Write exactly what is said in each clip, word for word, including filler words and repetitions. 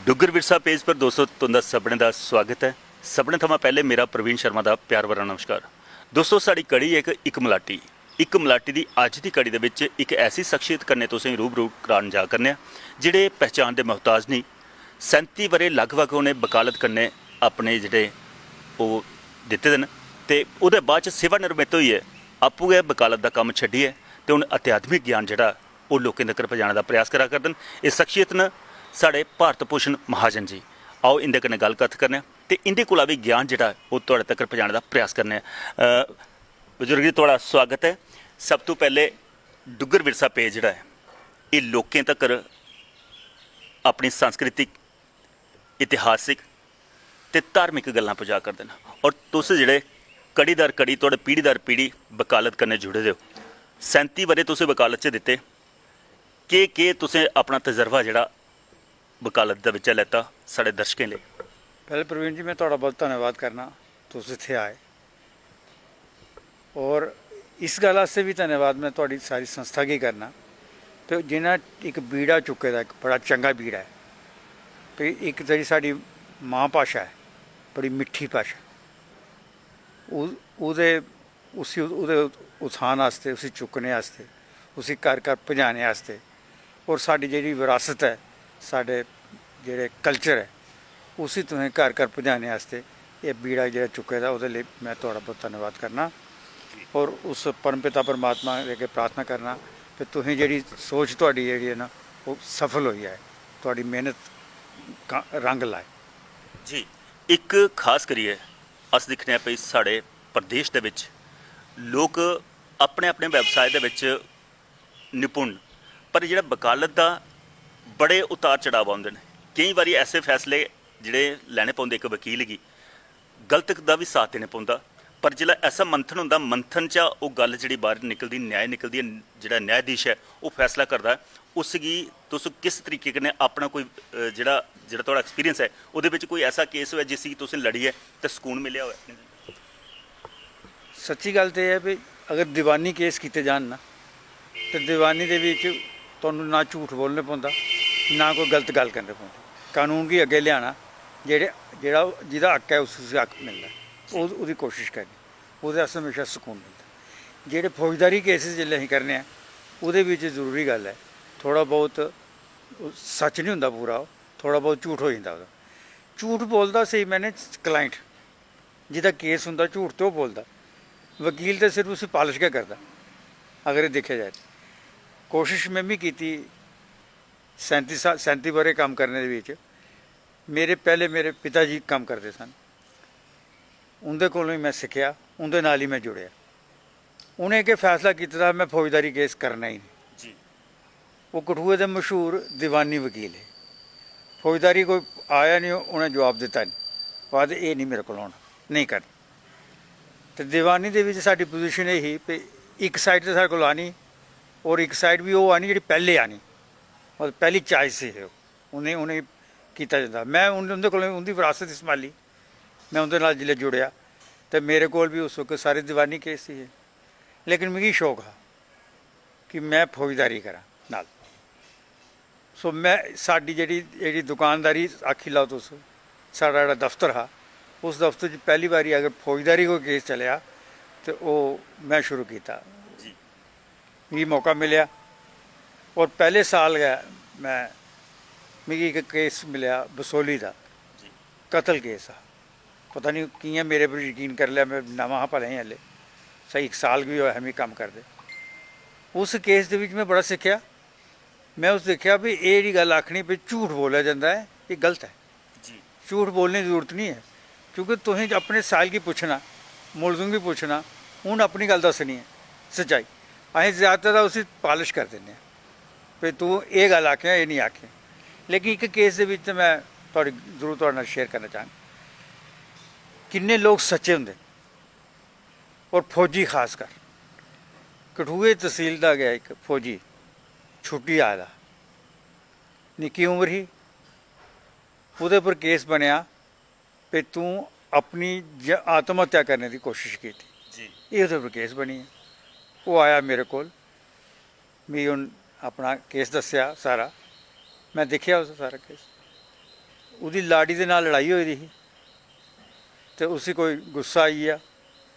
Duggar Virsa page पर दोस्तो, तुं'दा सभनें दा स्वागत ऐ। सभनें थमां पैह्ले मेरा प्रवीण शर्मा दा प्यार भरा नमस्कार। दोस्तो, साढ़ी कड़ी ऐ इक, इक मलाटी। इक मलाटी दी अज्ज दी कड़ी दे बिच इक ऐसी शख्सियत कन्नै तुसें रूबरू करान जा करने आं, जेह्ड़े पहचान दे मोहताज नेईं। सैंती ब'रे लगभग उ'नें वकालत कन्नै अपने जेह्ड़े ओह् दित्ते दे न, ते ओह्दे बाद च सेवानिवृत्त होइयै आपूं गै वकालत दा कम्म छड्डियै ते हून अध्यात्मिक ज्ञान जेह्ड़ा ओह् लोकें तगर पजाने दा प्रयास करा करदे न। एह् शख्सियत न साढ़े भारत भूषण महाजन जी। आओ, इं'दे कन्नै गल्ल कत्थ करने आं ते इं'दे कोला बी ज्ञान जेह्ड़ा ओह् थुआढ़े तगर पजाने दा प्रयास करने आं। अ, बजुर्ग जी, थुआढ़ा स्वागत ऐ। सब तों पैह्ले डुग्गर विरसा पेज जेह्ड़ा ऐ, एह् लोकें तगर अपनी सांस्कृतिक, इतिहासिक ते धार्मिक गल्लां पुजा करदे न। और तुस जेह्ड़े कड़ी दर कड़ी, थुआढ़े पीढ़ी दर पीढ़ी वकालत कन्नै जुड़े दे ओ, सैंती ब'रे तुसें वकालत च दित्ते, केह् केह् तुसें अपना तजर्बा जेह्ड़ा वकालत दे बिच्चा लैता साढ़े दर्शकें लेई? पैह्ले प्रवीण जी, में थुआढ़ा बहुत धन्नवाद करना, तुस इत्थै आए। और इस गल्ल आस्तै बी धन्नवाद में थुआढ़ी सारी संस्था गी करना, ते जि'नें इक बीड़ा चुक्के दा, इक बड़ा चंगा बीड़ा ऐ। ते इक जेह्ड़ी साढ़ी मां भाशा ऐ, बड़ी मिट्ठी भाशा, ओह्- ओह्दे उसी ओह्दे उत्थान आस्तै, उसी चुक्कने आस्तै, उसी घर घर पजाने आस्तै, और साढ़ी जेह्ड़ी बरासत ऐ, साढ़े जेह्ड़े कल्चर ऐ, उसी तुसें घर घर पजाने आस्तै एह् बीड़ा जेह्ड़ा चुक्के दा, ओह्दे लेई में थुआढ़ा बहुत धन्नवाद करना। और उस परमपिता परमात्मा दे अग्गें प्रार्थना करना कि तुसें जेह्ड़ी सोच थुआढ़ी जेह्ड़ी ऐ ना, ओह् सफल होई जाए, थुआढ़ी मेह्नत का- रंग लाए। जी, इक खास करियै अस दिक्खने आं भई साढ़े प्रदेश दे बिच लोक अपने अपने व्यवसाय दे बिच निपुण न, पर जेह्ड़ा वकालत दा बड़े उतार चढ़ाव औंदे न। केईं बारी ऐसे फैसले जेह्ड़े लैने पौंदे इक वकील गी, गलत दा बी साथ देना पौंदा, पर जिसलै ऐसा मंथन होंदा, मंथन चा ओह् गल्ल जेह्ड़ी बाह्र निकलदी, न्याय निकलदी ऐ, जेह्ड़ा न्यायाधीश ऐ ओह् फैसला करदा ऐ, उसगी तुस किस तरीके कन्नै अपना कोई अ, जेह्ड़ा जेह्ड़ा थुआढ़ा एक्सपीरियंस ऐ, ओह्दे बिच कोई ऐसा केस होऐ जिसी तुसें लड़ियै ते सकून मिलेआ होऐ? सच्ची गल्ल ते एह् ऐ भई, अगर दीवानी केस कीते जान ना, ते दीवानी दे बिच तुहानू ना झूठ बोलने पौंदा, ना कोई गलत गल्ल करने पौंदी। कानून गी अग्गें लेआना, जेह्ड़े जेह्ड़ा जेह्दा हक ऐ, उसी उसी हक मिलना, ओह् ओह्दी कोशिश करनी, ओह्दे आस्तै म्हेशा सकून मिलदा। जेह्ड़े फौजदारी केसेस जिसलै असीं करने आं, ओह्दे बिच जरूरी गल्ल ऐ, थोह्ड़ा बहुत सच निं होंदा पूरा, ओह् थोह्ड़ा बहुत झूठ होई जंदा ओह्दा। झूठ बोलदा स्हेई मैह्ने च क्लाइंट, जेह्दा केस होंदा, झूठ ते ओह् बोलदा। वकील ते सिर्फ उसी पालश गै करदा, अगर एह् दिक्खेआ जाए ते। कोशश में बी कीती, सैंती सा- सैंती ब'रे कम्म करने दे बिच। मेरे पैह्ले मेरे पिता जी कम्म करदे सन, उं'दे कोलों ही में सिक्खेआ, उं'दे नाल ही में जुड़ेआ। उ'नें केह् फैसला कीते दा, में फौजदारी केस करना ही नेईं। जी। ओह् कठुए दे मशहूर दीवानी वकील हे। फौजदारी कोई आया निं, उ'नें जवाब दित्ता निं, आखदे, "एह् निं मेरे कोल होना, नेईं करना।" ते दीवानी दे बिच साढ़ी पोजीशन एह् ही भई, इक साइड ते साढ़े कोल आनी, और इक साइड बी ओह् आनी जेह्ड़ी पैह्ले आनी, मतलब पैह्ली चॉइस हे ओह्, उ'नें उ'नें कीता जंदा। में उं'दे उं'दे कोल उं'दी बरासत ही संभाली। में उं'दे नाल जिसलै जुड़ेआ, ते मेरे कोल बी उस वक्त सारे दीवानी केस ही हे, लेकिन मिगी शौक हा कि में फौजदारी करां नाल। सो में, साढ़ी जेह्ड़ी जेह्ड़ी दुकानदारी आखी लैओ तुस, साढ़ा जेह्ड़ा दफ्तर हा, उस दफ्तर च पैह्ली बारी अगर फौजदारी कोई केस चलेआ, ते ओह् में शुरू कीता। जी। मिगी मौका मिलेआ, और पैह्ले साल गै में, मिगी इक केस मिलेआ बसोली दा, जी। कतल केस हा। पता निं कि'यां मेरे पर यकीन करी लेआ, में नमां हा भलेआं गै हल्ले, स्हेई इक साल बी होआ हा मिगी कम्म करदे। उस केस दे बिच में बड़ा सिक्खेआ। में उस दिक्खेआ भी एह् जेह्ड़ी गल्ल आखनी भी झूठ बोलेआ जंदा ऐ, एह् गलत ऐ। जी। झूठ बोलने दी जरूरत निं ऐ, क्योंकि तुसें अपने साइल गी पुच्छना, मुलजम गी पुच्छना, उ'न्न अपनी गल्ल दस्सनी ऐ, सच्चाई। असें ज्यादातर उसी पालश करी दिन्ने आं, भी तूं एह् गल्ल आखेआं, एह् निं आखेआं। लेकिन इक केस दे बिच ते में थुआढ़ी जरूर थुआढ़े नाल शेयर करना चाह्ङ। किन्ने लोक सच्चे होंदे न, और फौजी खासकर। कठुए तसील दा गै इक फौजी छुट्टी आए दा, निक्की उम्र ही, ओह्दे पर केस बनेआ, ते तूं अपनी ज- आत्म हत्या करने दी कोशिश कीती। जी। एह् ओह्दे पर केस बनी गेआ। ओह् आया मेरे कोल, मिगी उन्न अपना केस दस्सेआ सारा, में दिक्खेआ उस सारा केस। ओह्दी लाड़ी दे नाल लड़ाई होई दी ही ते उसी कोई गुस्सा आई गेआ।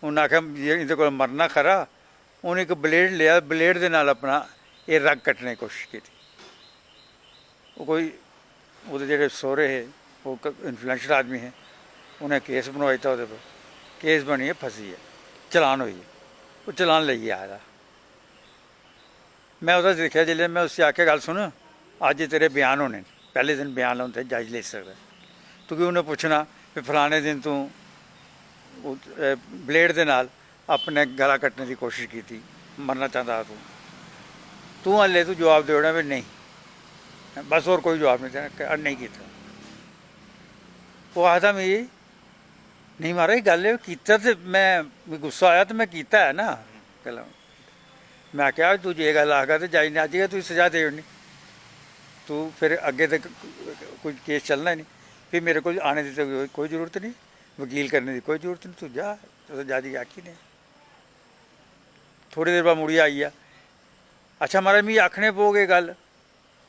उन्नै आखेआ, "जे इं'दे कोल मरना खरा।" उ'नें इक ब्लेड लेआ, ब्लेड दे नाल अपना एह् रग कट्टने दी कोशश कीती। ओह् कोई, ओह्दे जेह्ड़े सौह्रे हे, ओह् इक इन्फ्लुएंशियल आदमी हे, उ'नें केस बनवाई दित्ता ओह्दे पर। केस बनियै फसी गेआ, चलान होई गेआ। ओह् चलान लेइयै आए दा। में ओह्दा दिक्खेआ, जिसलै में उसी आखेआ, "गल्ल सुन, अज्ज तेरे बयान होने न, पैह्ले दिन बयान होंदे, जज लेई सकदा ऐ।" तुगी उ'नें पुच्छना कि फलाने दिन तूं उत-, ए, ब्लेड दे नाल अपने गला कट्टने दी कोशश कीती, मरना चांह्दा हा तूं, तूं हाले तूं जवाब देई ओड़ेआ भी नेईं, बस होर कोई जवाब निं देना, क-, नेईं कीता। ओह् आखदा मिगी, "नेईं महाराज, गल्ल एह् कीता ते में, मिगी गुस्सा आया ते में कीता ऐ ना।" गल्ल में आखेआ, "तूं जे गल्ल आखगा ते जज ने अज्ज गै तुगी स'जा देई ओड़नी, तूं फिर अग्गें ते क-, कोई केस चलना गै निं, फ्ही मेरे कोल आने दी ते कोई, कोई जरूरत निं, वकील करने दी कोई जरूरत निं, तूं जा, तुस जज गी आखी ने।" थोह्ड़ी देर बाद मुड़ियै आई गेआ, "अच्छा महाराज, मिगी आखने पौग एह् गल्ल,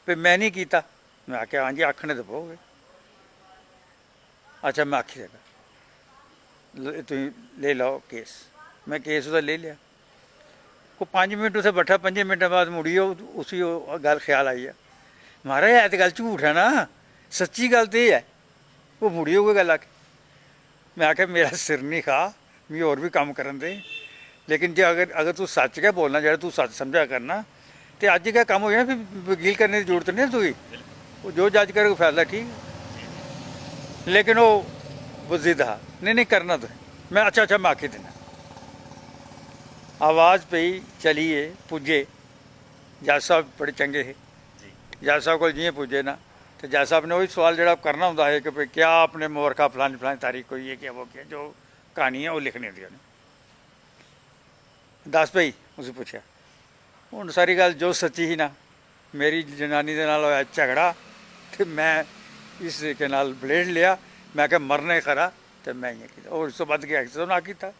भई में निं कीता।" में आखेआ, "हां जी, आखने ते पौग एह्।" "अच्छा, में आखी देगा, ल-, तुसीं लेई लैओ केस।" में केस ओह्दा लेई लेआ। कोई पंज मिंट उत्थै बैठा, पंजें मिंटें बाद मुड़ियै ओह्, उसी ओह् गल्ल ख्याल आई गेआ, "महाराज, है ते गल्ल झूठ ऐ ना, सच्ची गल्ल ते एह् ऐ।" ओह् मुड़ियै उ'ऐ गल्ल आखी। में आखेआ, "मेरा सिर निं खा, मिगी होर बी कम्म करन दे, लेकिन जे अगर, अगर तूं सच्च गै बोलना, जेह्ड़ा तूं सच्च समझा करना, ते अज्ज गै कम्म होई जाना, फ्ही वकील करने दी जरूरत निं तुगी, ओह् जो जज करग फैसला ठीक ऐ।" लेकिन ओह् बजिद हा, "नेईं, नेईं, करना तुसें।" में, "अच्छा, अच्छा, में आखी दिन्ना।" आवाज़ पेई, चलियै पुज्जे, जज साहब बड़े चंगे हे। जज साहब कोल जि'यां पुज्जे ना, ते जज साहब ने ओही सोआल जेह्ड़ा करना होंदा हा कि भई क्या आपने मोहर का फलानी फलानी तारीख को ये किया, वो किया, जो क्हानी ऐ ओह् लिखनी होंदी उ'नें। "दस भई," उसी पुच्छेआ, "हून सारी गल्ल जो सच्ची ही ना, मेरी जनानी दे नाल होआ झगड़ा ते में इस तरीके नाल ब्लेड लेआ, में आखेआ मरना ही खरा ते में इ'यां कीता, होर इस तों बद्ध केह् आखी सकदा?" उ'नें कीता।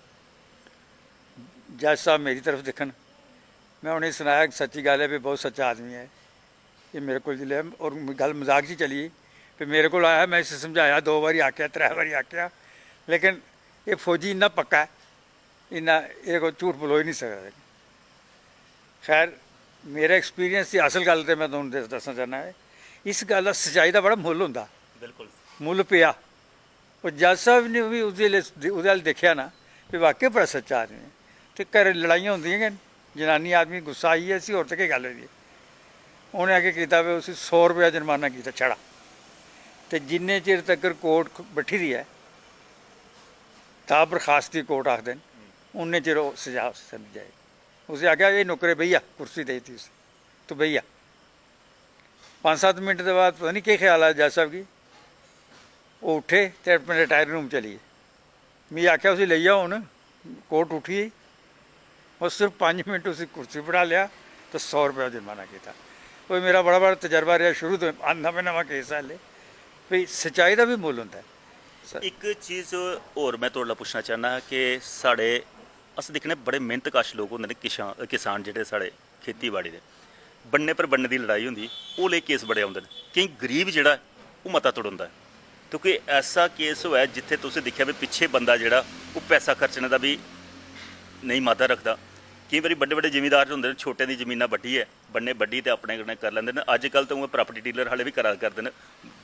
जज साहब मेरी तरफ दिक्खन, में उ'नेंगी सनाया कि सच्ची गल्ल ऐ, भी बहुत सच्चा आदमी ऐ एह्। मेरे कोल जिसलै, और गल्ल मजाक च चली गेई, भी मेरे कोल आया, में इसी समझाया, दो बारी आखेआ, त्रै बारी आखेआ, लेकिन एह् फौजी इन्ना पक्का ऐ, इन्ना एह्दे कोल झूठ बलोई निं सकदा। खैर, मेरे एक्सपीरियंस दी असल गल्ल ते में तुहानू दस-, दस्सना चाह्न्नां ऐ, इस गल्ल दा, सच्चाई दा बड़ा मुल्ल होंदा। बिल्कुल। मुल्ल पेआ। और जज साहब ने भी उसदे ले-, ओह्दे अल्ल दिक्खेआ ना, भी वाकई बड़ा सच्चा आदमी ऐ। ते घरै लड़ाइयां होंदियां गै न, जनानी आदमी गुस्सा आई गेआ, इसी होर ते केह् गल्ल होई दी ऐ। उ'नें केह् कीता, भी उसी सौ रपेआ जुर्माना कीता छड़ा। ते जिन्ने चिर तगर कोर्ट बैठी दी ऐ, तां बरखास्त दी कोर्ट आखदे न, उन्ने चिर ओह् सजा उसी समझी जाए। उसी आखेआ, "एह् नौकरे बेही जा, कुर्सी देई दित्ती उसी, तूं बेही जा।" पंज सत्त मिंट दे बाद पता निं केह् ख्याल आया जज साहब गी, ओह् उट्ठे ते अपने रिटायरिंग रूम चली गे। मिगी आखेआ, "उसी लेई जाओ हून, कोर्ट उट्ठी गेई।" ओह् सिर्फ पंज मिंट उसी कुर्सी बठा लेआ ते सौ रपेआ जुर्माना कीता। कोई मेरा बड़ा बड़ा तजर्बा रेहा शुरू तो, आ, नमें नमां केस हा हल्ले, भी सच्चाई दा बी मुल्ल होंदा ऐ। सर। इक चीज होर में थुआढ़े कोला पुच्छना चाह्न्नां कि साढ़े, अस दिक्खने बड़े मेह्नतकश लोक होंदे न, किसान, किसान जेह्ड़े साढ़े खेतीबाड़ी दे, बन्ने पर बन्ने दी लड़ाई होंदी, ओह् लेह् केस बड़े औंदे न। केईं गरीब जेह्ड़ा ऐ, ओह् मता तड़ोंदा ऐ। ते कोई ऐसा केस होऐ जित्थै तुसें दिक्खेआ भी पिच्छे बंदा जेह्ड़ा, ओह् पैसा खर्चने दा बी नेईं मादा रखदा। केईं बारी बड्डे बड्डे जिमींदार होंदे न, छोटें दी जमीनां बड्ढियै, बन्ने बड्ढी ते अपने कन्नै करी लैंदे न। अज्जकल ते उ'आं प्रापर्टी डीलर हाले बी करा करदे न,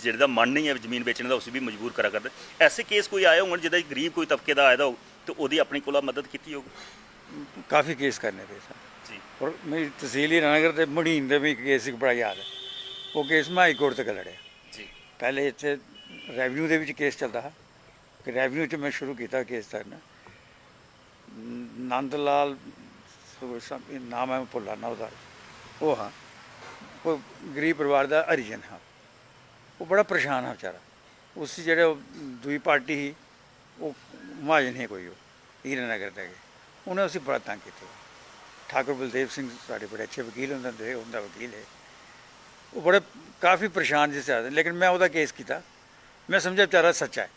जेह्दा मन नेईं ऐ जमीन बेचने दा, उसी बी मजबूर करा करदे। ऐसे केस कोई आए होङन जेह्दा गरीब कोई तबके दा आए दा होग, ते ओह्दी अपनी कोला मदद कीती होग? काफी केस करने पे सर। जी। और मेरी तसील हीरानगर ते मड़ीन दे मी केस इक बड़ा याद ऐ। ओह् केस में हाई कोर्ट तक लड़ेआ। जी। पैह्ले इत्थै रेवन्यू दे बिच केस चलदा हा, कि रेवन्यू च में शुरू कीता केस करना। नंद लाल, नाम ऐ, में भुल्ला ना ओह्दा, ओह् हा, कोई गरीब परिवार दा हरिजन हा। ओह् बड़ा परेशान हा बेचारा। उसी जेह्ड़े ओह् दूई पार्टी ही, ओह् महाजन हे कोई, ओह् हीरानगर दे गै, उ'नें उसी बड़ा तंग कीते दा। ठाकुर बलदेव सिंह साढ़े बड़े अच्छे वकील होंदे होंदे हे, उं'दा वकील हे। ओह् बड़े, काफी परेशान जिस आदमी, लेकिन में ओह्दा केस कीता। में समझेआ बेचारा सच्चा ऐ,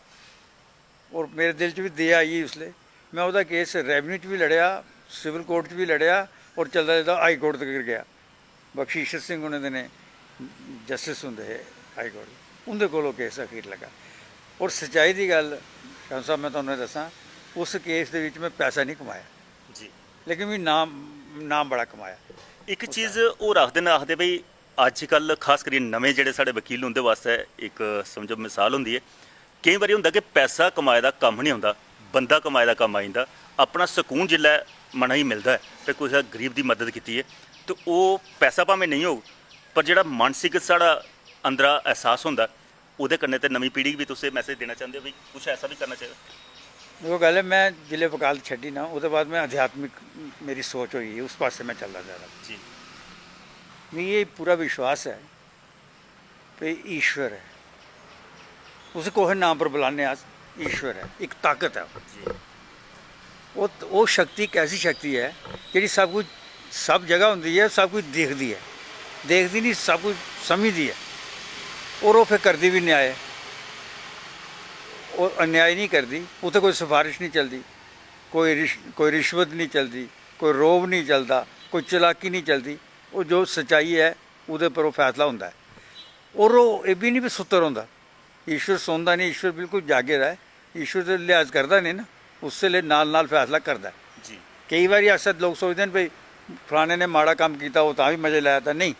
और मेरे दिल च बी दया आई गेई उसलै। में ओह्दा केस रेवन्यू च बी लड़ेआ, सिविल कोर्ट च बी लड़ेआ, और चलदा चलदा हाई कोर्ट तगर गेआ। बख्शी ईश्वर सिंह उ'नें दिनें जस्टिस होंदे हे हाई कोर्ट। उं'दे कोल ओह् केस अखीर लग्गा। और सच्चाई दी गल्ल, शाह साहब, में तुहानू दस्सां, उस केस दे विच में पैसा नहीं कमाया, जी। लेकिन मी नाम, नाम बड़ा कमाया। इक चीज होर आखदे न, आखदे भाई अज्जकल खास करियै नमें जेह्ड़े साढ़े वकील न, उं'दे वास्तै इक समझो मिसाल होंदी ऐ। केईं बारी होंदा कि पैसा कमाए दा कम्म निं होंदा, बंदा कमाए दा कम्म आई जंदा। अपना सकून जिसलै मना गी मिलदा ऐ ते कुसै गरीब दी मदद कीती ऐ, ते ओह् पैसा भामें नेईं होग, पर जेह्ड़ा मानसिक साढ़ा अंदरा एहसास होंदा ऐ, ओह्दे कन्नै ते नमीं पीढ़ी गी बी तुस एह् मैसेज देना चांह्दे ओ भाई कुछ ऐसा बी करना चाहिदा। ओह् गल्ल ऐ, में जिसलै वकालत छड्डी ना, ओह्दे बाद में अध्यात्मिक मेरी सोच होई, उस पासै में चलदा जा। जी। मिगी एह् पूरा विश्वास ऐ भई ईश्वर ऐ, उसी कुसै नांऽ पर बुलाने अस, ईश्वर ऐ, इक ताकत ऐ। जी। ओह् ओह् शक्ति इक ऐसी शक्ति ऐ जेह्ड़ी सब कुछ, सब जगह होंदी ऐ, सब कुछ दिखदी ऐ, देखदी नहीं, सब कुछ समझदी ऐ। और ओह् फिर करदी बी न्याय। ओह् अन्याय नहीं करदी, उत्थै कोई सफारिश नहीं चलदी, कोई रिश कोई रिश्वत नहीं चलदी, कोई रोब नहीं चलदा, कोई चलाकी नहीं चलदी। ओह् जो सच्चाई ऐ, ओह्दे पर ओह् फैसला होंदा ऐ। और ओह् एह् बी नहीं भी सुत्तर होंदा। ईश्वर सौंदा नहीं, ईश्वर बिल्कुल जागे दा ऐ। ईश्वर ते लिहाज करदा नहीं ना, उससे ले नाल नाल फैसला करदा ऐ। जी। केई बारी अस लोक सोचदे न भई फलाने ने माड़ा कम्म कीता, ओह् तां बी मजे लै दा, नेईं।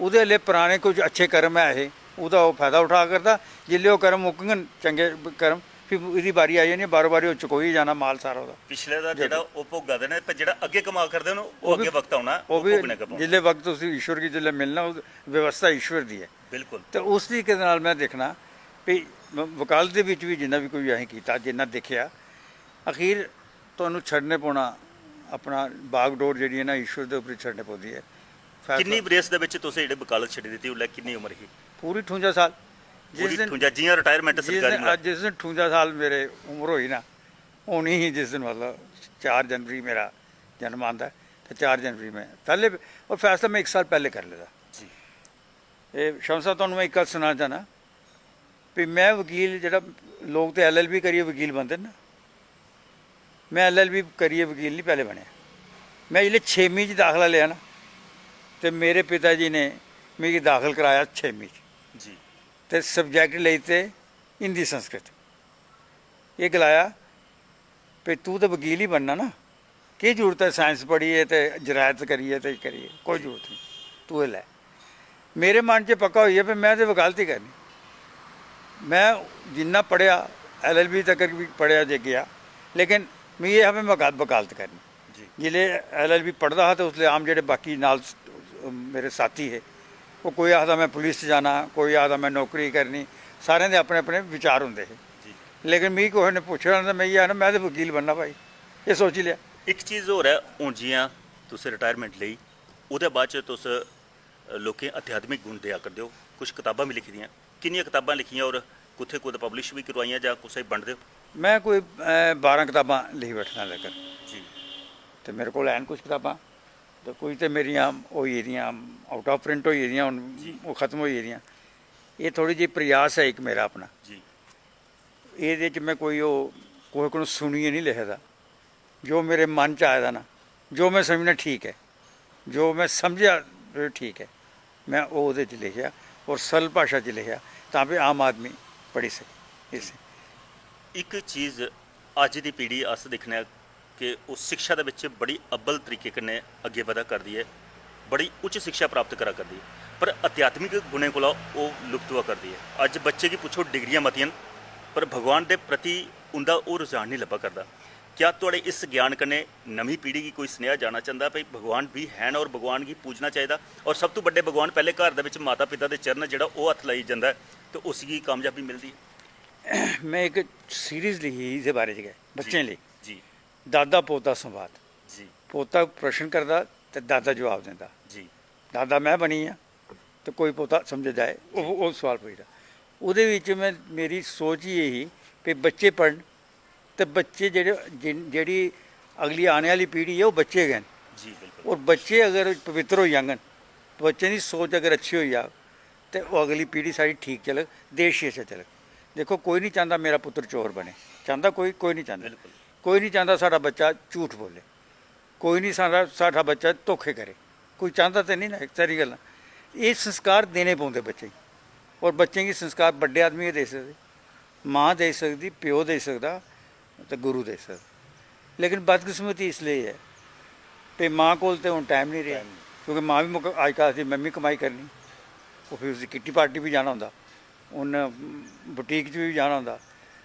ओह्दे हल्ले पराने कुछ अच्छे कर्म ऐ हे, ओह्दा ओह् फैदा उठा करदा। जिसलै ओह् कर्म मुकङन, चंगे कर्म, फ्ही एह्दी बारी आई जानी, बारो बारी ओह् चकोई जाना माल सारा ओह्दा। पिछले दा जी। जेह्ड़ा ओह् भोगा दे न, पर जेह्ड़ा अग्गें कमाल करदे न, ओह् ओह् बी- अग्गें वक्त औना, ओह् ओह् बी भोगने गै पौना। जिसलै वक्त उसी ईश्वर गी जिसलै मिलना, ओह् व्यवस्था ईश्वर दी ऐ। बिल्कुल। ते उस तरीके दे नाल में दिक्खना भी व- वकालत दे बिच बी जिन्ना बी कोई असें कीता, जिन्ना दिक्खेआ, अखीर तुहानू छड्डने पौना, अपना बागडोर जेह्ड़ी ऐ ना, ईश्वर दे उप्पर छड्डने पौंदी ऐ। फैसला- किन्नी बरेस दे बिच तुसें जेह्ड़े वकालत छड्डी दित्ती, उसलै किन्नी उम्र ही? पूरी ठुंजा साल। पूरी ठुंजा, जि'यां रिटायरमेंट जिस सरकारी दिन मिला। अज्ज, जिस दिन ठुंजा साल मेरे उम्र होई ना, होनी ही जिस दिन, मतलब, चार जनवरी मेरा जन्म आंदा ऐ, ते चार जनवरी में पैह्ले, और फैसला में इक साल पैह्ले करी लेदा। जी। एह् शाह साहब, तुहानू में इक गल्ल सनाना चाह्ना, भी में वकील जेह्ड़ा, लोक ते एल एल बी करियै वकील बनदे न, में एल एल बी करियै वकील नहीं पैह्ले बनेआ। में जिसलै छेमीं च दाखला लेआ ना, ते मेरे पिता जी ने मिगी दाखल कराया छेमीं च, जी। ते सब्जैक्ट लेई ते हिंदी संस्कृत। एह् गलाया, "भई तूं ते वकील ही बनना ना, केह् जरूरत ऐ साइंस पढ़ियै ते जरायत करियै ते करियै, कोई जरूरत नहीं, तूं एह् लै।" मेरे मन च पक्का होई गेआ भई में ते वकालत ही करनी। में जिन्ना पढ़ेआ, एल एल बी तक बी पढ़ेआ जे गेआ, लेकिन मिगी एह् हा भई में वका- वकालत करनी। जी। जिसलै एल एल बी पढ़दा हा ते उसलै आम जेह्ड़े बाकी नाल स- मेरे साथी हे, ओह् कोई आखदा में पुलिस च जाना, कोई आखदा में नौकरी करनी, सारें दे अपने अपने विचार होंदे हे। जी। लेकिन मिगी कुसै ने पुच्छेआ ना, ते में इ'यै आखना, "में ते वकील बनना भाई।" एह् सोची लेआ। इक चीज होर ऐ, हून जि'यां तुसें रिटायरमेंट लेई, ओह्दे बाद च तुस, अ, लोकें अध्यात्मिक गुण देआ करदे ओ, कुछ कताबां बी लिखी दियां, किन्नियां कताबां लिखियां और कुत्थै कुतै पब्लिश बी करोआइयां जां कुसै गी बंडदे ओ? में कोई, अ, बारां कताबां लिखी बैठना तकर। जी। ते मेरे कोल हैन कुछ कताबां, ते कुछ ते मेरियां होई गेदियां, आउट आफ प्रिंट होई गेदियां, हून जी। ओह् खत्म होई गेदियां। एह् थोह्ड़ी जेही प्रयास ऐ इक मेरा अपना। जी। एह्दे च में कोई ओह् कुसै कोलों सुनियै निं लिखे दा। जो मेरे मन च आए दा ना, जो में समझना ठीक ऐ, जो में समझेआ ठीक ऐ, में ओह् ओह्दे च लिखेआ और सरल भाशा च लिखेआ, तां जे आम आदमी पढ़ी सकै इसी। इक चीज अज्ज दी पीढ़ी अस दिक्खने आं कि ओह् शिक्षा दे बिच बड़ी अव्वल तरीके कन्नै अग्गें बधा करदी ऐ, बड़ी उच्च शिक्षा प्राप्त करा करदी ऐ, पर आध्यात्मिक गुणें कोला ओह् लुप्त होआ करदी ऐ। अज्ज बच्चे गी पुच्छो, डिग्रियां मतियां न, पर भगवान दे प्रति उं'दा ओह् रुझान निं लब्भा करदा। क्या थुआढ़े इस ज्ञान कन्नै नमीं पीढ़ी गी कोई सनेहा जाना चांह्दा भई भगवान बी हैन और भगवान गी पूजना चाहिदा, और सब तों बड्डे भगवान पैह्ले घर दे बिच माता पिता दे चरण जेह्ड़ा ओह् हत्थ लाई जंदा ऐ ते उसगी कामयाबी मिलदी ऐ? में इक सीरीज लिखी ही इसदे बारे च गै, बच्चें लेई। जी। दादा पोता संवाद। जी। पोता प्रश्न करदा ते दादा जवाब दिंदा। जी। दादा में बनी आं ते कोई पोता समझ जाए, ओह् ओह् सोआल पुछदा। ओह्दे बिच में, मेरी सोच ही एह् ही कि बच्चे पढ़न, ते बच्चे जेह्ड़े, जिन- जेह्ड़ी अगली आने आह्ली पीढ़ी ऐ, ओह् बच्चे गै न। जी, बिल्कुल। और बच्चे अगर पवित्र होई जाङन, बच्चें दी सोच अगर अच्छी होई जाग, ते ओह् अगली पीढ़ी साढ़ी ठीक चलग, देश ही अच्छा चलग। दिक्खो, कोई निं चांह्दा मेरा पुत्तर चोर बने, चांह्दा कोई? कोई निं चांह्दा। बिल्कुल। कोई निं चांह्दा साढ़ा बच्चा झूठ बोले, कोई निं साढ़ा, साढ़ा बच्चा धोखे करे, कोई चांह्दा ते निं ना, सारी गल्लां। एह् संस्कार देने पौंदे बच्चें गी। और बच्चें गी संस्कार बड्डे आदमी गै देई सकदे। मां देई सकदी, प्यो देई सकदा, ते गुरु देई सकदा। लेकिन बदकिस्मती इसलेई ऐ ते मां कोल ते हून टाइम निं रेहा, क्योंकि मां बी मुक-, अजकल आखदी, "मम्मी कमाई करनी।" ओह् फिर उसी किट्टी पार्टी बी जाना होंदा, उन्न बुटीक च बी जाना होंदा,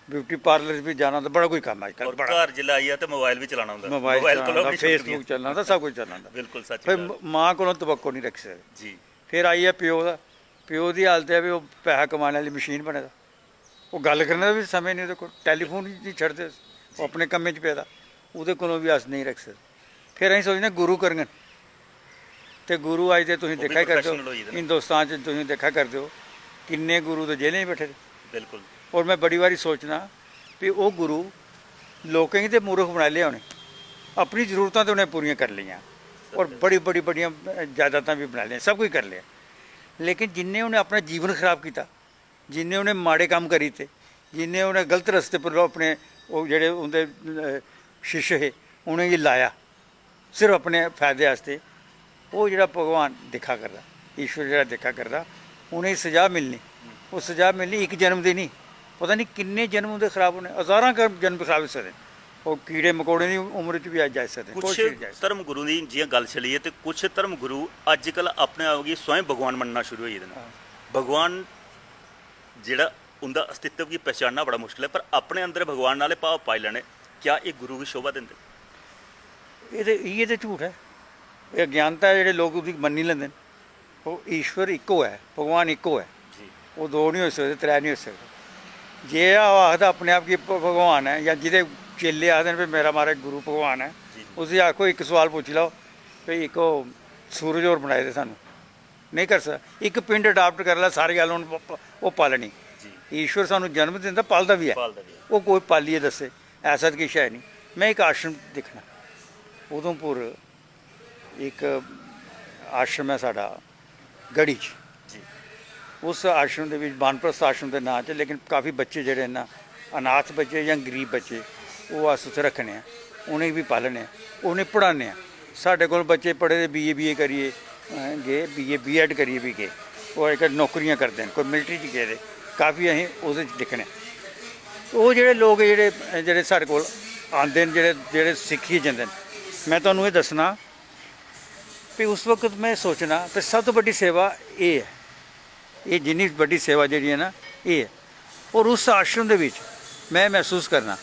ब्यूटी पार्लर च बी जाना होंदा, बड़ा कोई कम्म अजकल, और बड़ा। घर जिसलै आई जा ते मोबाइल बी चलाना होंदा, मोबाइल मोबाइल चलाना कोला होंदा, बी छुट्टी Facebook चलना होंदा, सब कुछ चलना होंदा। बिल्कुल सच्च फिर गल्ल। म-, मां कोलों तवक्को निं रक्खी सकदे। जी। फिर आई ऐ प्यो दा, प्यो दी हालत ऐ भी ओह् पैहा कमाने आह्ली मशीन बने दा। ओह् गल्ल करने दा बी समें निं ओह्दे कोल, टैलीफोन निं छड़दे, ओह् अपने कम्में च पेदा, ओह्दे कोलों बी अस नेईं रक्खी सकदे। फिर असीं सोचने गुरु करङन, ते गुरु अज्ज ते तुसीं ओह् बी दिक्खा गै करदे ओ, professional होई गेदे न। हिंदुस्तान च तुसीं दिक्खा करदे ओ, किन्ने गुरु ते जेलें च बैठे दे। बिल्कुल। और में बड़ी बारी सोचना भी ओह् गुरु लोकें गी ते मूर्ख बनाई लेआ उ'नें, अपनी जरूरतां ते उ'नें पूरियां करी लेइयां, और बड़ी, बड़ी, बड़ियां जायदादां बी बनाई लेइयां, सब कुछ करी लेआ, लेकिन जिन्ने उ'नें अपना जीवन खराब कीता, जिन्ने उ'नें माड़े कम्म करी दित्ते, जिन्ने उ'नें गलत रस्ते पर अपने, ओह् जेह्ड़े उं'दे, अ, शिष्य हे, उ'नेंगी लाया सिर्फ अपने फायदे आस्तै, ओह् जेह्ड़ा भगवान दिक्खा करदा, ईश्वर जेह्ड़ा दिक्खा करदा, उ'नेंगी स'जा मिलनी। ओह् स'जा मिलनी इक जन्म दी निं, पता निं किन्ने जन्म उं'दे खराब होने, हजारां क-, जन्म खराब होई सकदे। ओह् कीड़े मकोड़ें दी उम्र च बी अज्ज जाई सकदे, कुछ कोई चीज जाई सकदी। धर्म गुरु दी जि'यां गल्ल चली ऐ ते कुछ धर्म गुरु अज्जकल अपने आप गी स्वयं भगवान मन्नना शुरू होई गेदे न। हां। भगवान जेह्ड़ा उं'दा अस्तित्व गी पहचानना बड़ा मुश्कल ऐ, पर अपने अंदर भगवान आह्ले भाव पाई लैने, क्या एह् गुरु गी शोभा दिंदे? एह् ते, इ'यै ते झूठ ऐ। एह् अज्ञानता ऐ, जेह्ड़े लोक उसी मन्नी लैंदे न। ओह् ईश्वर इक्को ऐ, भगवान इक्को ऐ। जी। ओह् दो निं होई सकदे, त्रै निं होई सकदे। जे ओह् आखदा अपने आप गी भ-, भगवान ऐ, जां जेह्दे चेले आखदे न, "भाई, मेरा, म्हाराज, गुरु भगवान ऐ", जी, जी। उसी आखो, इक सोआल पुच्छी लैओ, "भाई, इक ओह् सूरज होर बनाए दे सानूं?" नेईं करी सकदा। इक पिंड adopt करी लै, सारे गल्ल हून प-, प-, ओह् पालनी। जी। ईश्वर सानूं जन्म दिंदा, पालदा बी ऐ। पालदा बी ऐ। ओह् कोई पालियै दस्से, ऐसा ते किश है निं। में इक आश्रम दिक्खना, उधमपुर इक आश्रम ऐ साढ़ा गढ़ी च। जी। उस आश्रम दे बिच, वानप्रस्थ आश्रम दे नांऽ च, लेकिन काफी बच्चे जेह्ड़े न, अनाथ बच्चे जां गरीब बच्चे, ओह् अस उत्थै रक्खने आं, उ'नेंगी बी पालने आं, उ'नेंगी पढ़ाने आं। साढ़े कोल बच्चे पढ़े दे, बीए, बीए करियै, अ, गे, बीए, बीएड करियै बी गे। ओह् अजकल नौकरियां करदे न, कोई मिलिट्री च गेदे, काफी असें ओह्दे च दिक्खने। ओह् जेह्ड़े लोक जेह्ड़े, जेह्ड़े साढ़े कोल आंदे न, जेह्ड़े, जेह्ड़े सिक्खियै जंदे न, में तुहानू एह् दस्सना भी उस वक्त में सोचना कि सब तो बड्डी सेवा एह् ऐ, एह् जिन्नी बड्डी सेवा जेह्ड़ी ऐ ना, एह् ऐ। और उस आश्रम दे बिच में मसूस करना,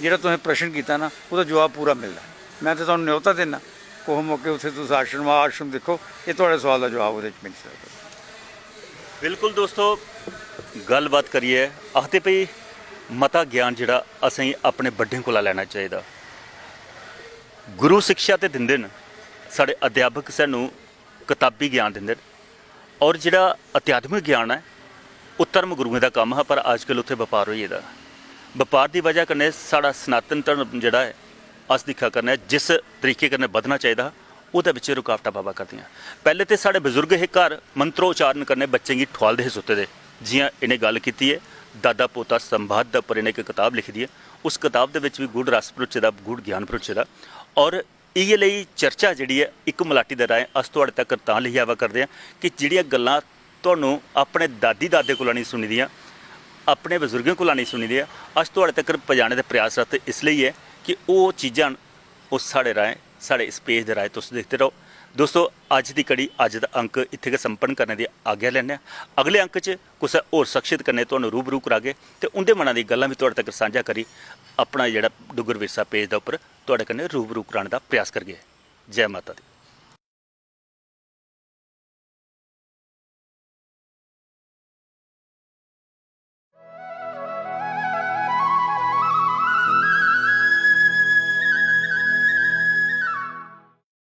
जेह्ड़ा तुसें प्रश्न कीता ना, ओह्दा जवाब पूरा मिलदा। में ते तुहानू न्योता दिन्ना, कुसै मौके उत्थै तुस आश्रम, आश्रम दिक्खो, एह् थुआढ़े सोआल दा जवाब ओह्दे च मिली सकदा। बिल्कुल दोस्तो, गल्लबात करियै आखदे भई मता ज्ञान जेह्ड़ा असेंगी अपने बड्डें कोला लैना चाहिदा। गुरु शिक्षा ते दिंदे न, साढ़े अध्यापक सानू कताबी ज्ञान दिंदे न, और जेह्ड़ा अध्यात्मिक ज्ञान ऐ, ओह् धर्म गुरुएं दा कम्म हा, पर अजकल उत्थै बपार होई गेदा। बपार दी बजह कन्नै साढ़ा सनातन धर्म जेह्ड़ा ऐ, अस दिक्खा करने आं, जिस तरीके कन्नै बधना चाहिदा हा, ओह्दे बिच रुकावटां पवा करदियां। पैह्ले ते साढ़े बजुर्ग हे, घर मंत्रोच्चारण कन्नै बच्चें गी ठुआलदे हे सुत्ते दे, जि'यां इ'नें गल्ल कीती ऐ, दादा पोता संवाद दे उप्पर इ'नें इक कताब लिखी दी ऐ। उस कताब दे बिच बी गूढ़ रस भरोचे दा, गूढ़ ज्ञान भरोचे दा। और इ'यै लेई चर्चा जेह्ड़ी ऐ, इक मलाटी दे राहें अस थुआढ़े तगर तां लेई आवा करदे आं कि जेह्ड़ियां गल्लां तुहानू अपने दादी दादे कोला नेईं सुनी दियां, अपने बजुर्गें कोला नेईं सुनी दियां, अस थुआढ़े तगर पजाने दे प्रयासरत इसलेई ऐ कि ओह् चीजां न, ओह् साढ़े राहें, साढ़े इस पेज दे राहें तुस दिखदे रहो। दोस्तो, अज्ज दी कड़ी, अज्ज दा अंक इत्थै गै संपन्न करने दी आज्ञा लैन्ने आं। अगले अंक च कुसै होर शख्सियत कन्नै तुहानू रूबरू करागे ते उं'दे मनां दी गल्लां बी थुआढ़े तगर सांझा करी अपना जेह्ड़ा डुग्गर विरसा पेज दे उप्पर थुआढ़े कन्नै रूबरू कराने दा प्रयास करगे। जै माता दी।